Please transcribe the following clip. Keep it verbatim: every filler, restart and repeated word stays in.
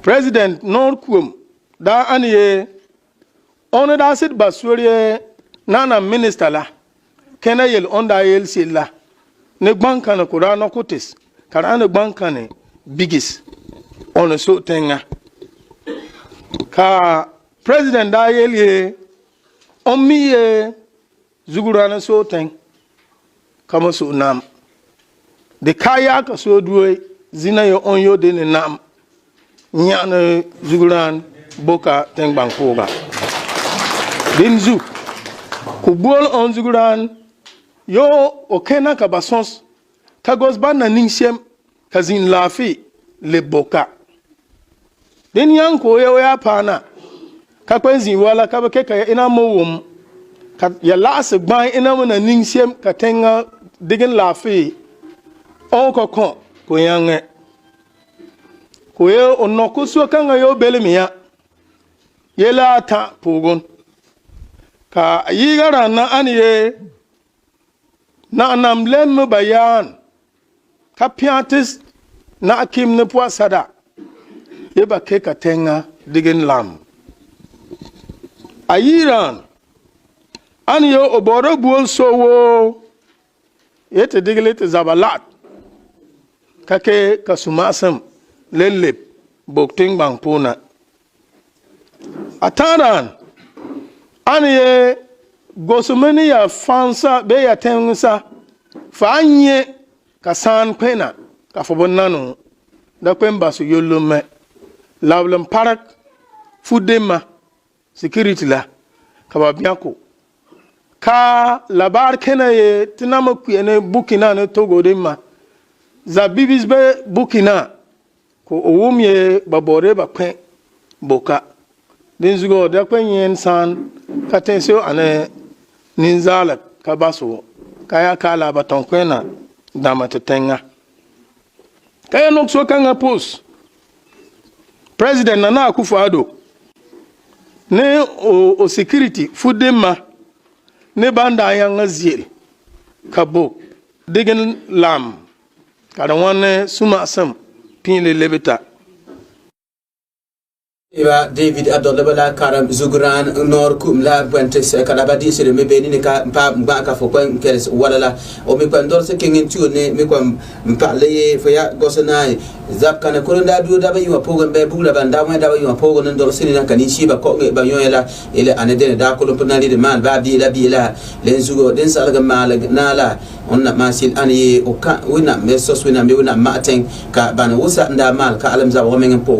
President Nor Kuom daa ani yee, ɔni daa sit ba sori yee, nana minista la, kɛnɛ yel ɔni daa yel sit la, ni gbaŋkane ku daa nɔ ku tis, ka daa ni gbaŋkane bigis, ɔni so tɛŋa. Ka president daa yel yee, ɔmi yee, zugurani so tɛŋ, kama so nam. De ka ya ka so duwe, zina yo ɔn yo de ni nam. Nyani zuguran boka tɛŋ gbaŋ koga. Din zuk. Ku buol ɔn zuguran yo o kɛna ka ba sɔs. Ka gos ba na niŋ siem. Ka zin lafi le boka. Din yan ko ye o ya pana. Ka kpɛn zin wala ka ba kɛ ka ya ina mo wom. Ka ya lasi gban ina mo na niŋ siem ka tɛŋa digin lafi. Ɔn ko ko ko yan ŋɛ. Ko ye o nɔ ko so ka ŋa yo beli mi ya. Ye la ta pugun. Ka yi gara na ani ye. Na nam lem mi ba yan. Ka piatis na kim ni pua sada. Ye ba kɛ ka tɛŋa digin lam. A yiran. Ani yo o boro buol so wo. Ye te digili te zaba lat. Ka kɛ ka suma sɛm. Lelep. Bok tin gbaŋ puna. A taran, ani ye gosomeni ya fansa, be ya tɛŋsa, fa nye ka san kpɛna, ka fo bo nanu, da kpɛn ba so yollo mɛ, lablɛm parak, fu dema, security la, ka ba biako. Ka labar kɛnɛ ye, ti nama kwiɛ ni Bukina ni Togo dema, za bibis be Bukina, Ko owum ye ba bore ba kpɛn boka. Din zugo da kpɛn yen san ka tɛn so ane nin zalak ka baso ka ya ka la ba tɔn kpɛn na dama te tɛŋa. Ka ya nok so ka ŋa pos. President Nana Akufo-Addo. Ni o, o security fu dimma. Ni banda yaŋa ziel. Ka bok. Digin lam. Ka da wane suma sam. Pin le lebita. Iba David a dɔlɛ ba la karam zuguran nor kum la buɛntis ka da ba di sire mi beni ni ka pa mba ka fo kwen keres wala la. O mi kwen dɔl se kengen tiyo ni mi kwen mpa le ye fo ya gɔsɛ na. Zap kana kolo da du da ba yuma pogo mbe bugla ba nda mwe da ba yuma pogo nan dɔl sini na kani si ba ko nge ba yoye la. Ile ane dene da kolo puna li de mal ba bi la bi la. Len zugo den salga mal na la. Onna masil ane ye o ka wina me sos wina me wina ma teng ka ban wusa nda mal ka alam zaba wa mengen pogo.